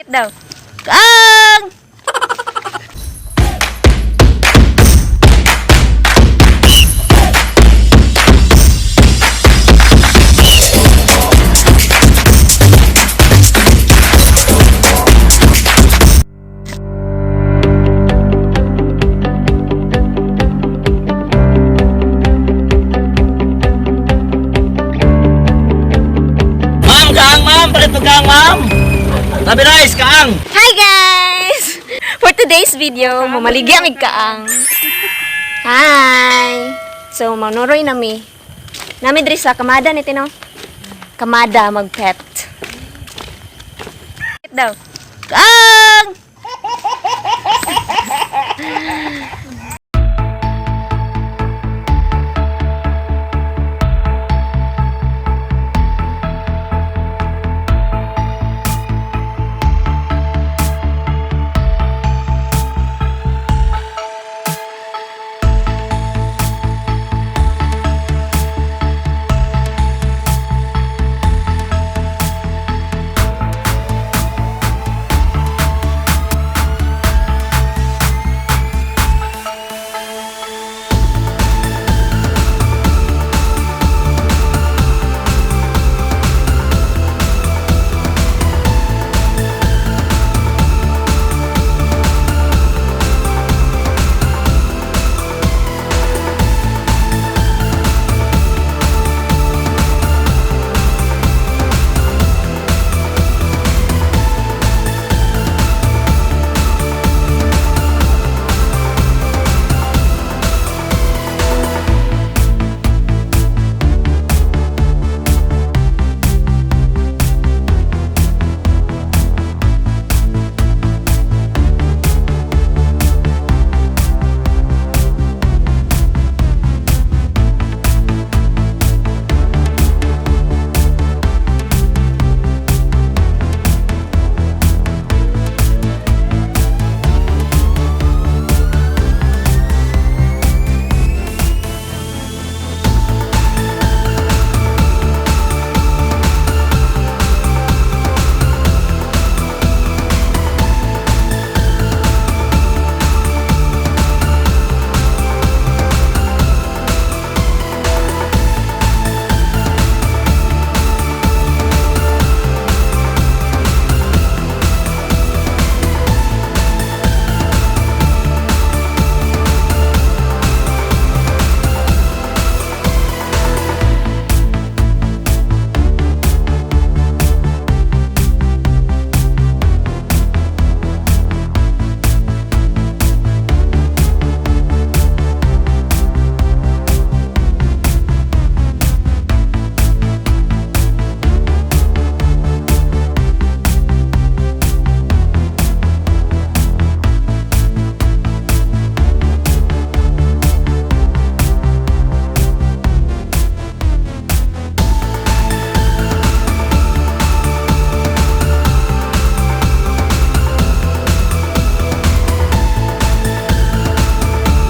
Daw. Kaang! Ma'am, kaang ma'am! Palit mo kaang ma'am! Tabi rice, kaang! Hi guys! For today's video, mamaligya mig kaang. Hi! So, manuroy nami. Nami diri sa Kamada ni Tino. Kamada magpet. Daw. Kaang!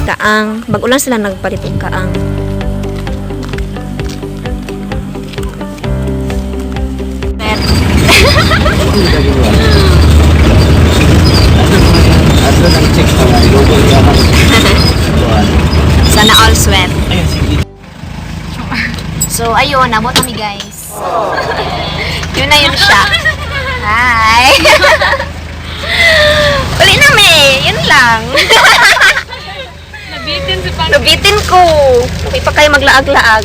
Kaang. Bago lang sila nagpalit og kaang. Pet. Ato nang check pa nga, Google ka man. Sana all sweat. Ayun, sige. So, ayun, nabot kami guys. Yun na yun siya. Hi! Uli nami! Yun lang. Nabitin si Pang. Nabitin ko. Okay pa kayo maglaag-laag.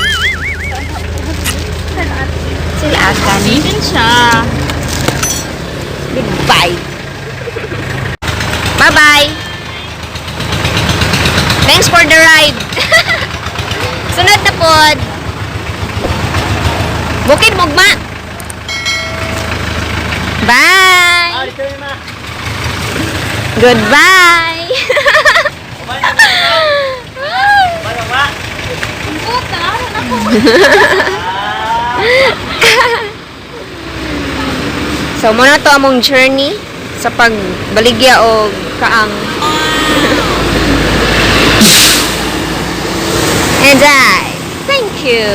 Sila akan. Nabitin siya. Goodbye. Bye-bye. Thanks for the ride. Sunod na pod. Bukid mugma. Bye. Ah, dito yun, ma. Goodbye. Paano, ma? Puta, ako. So muna to among journey sa pagbaligya og kaang. And I thank you.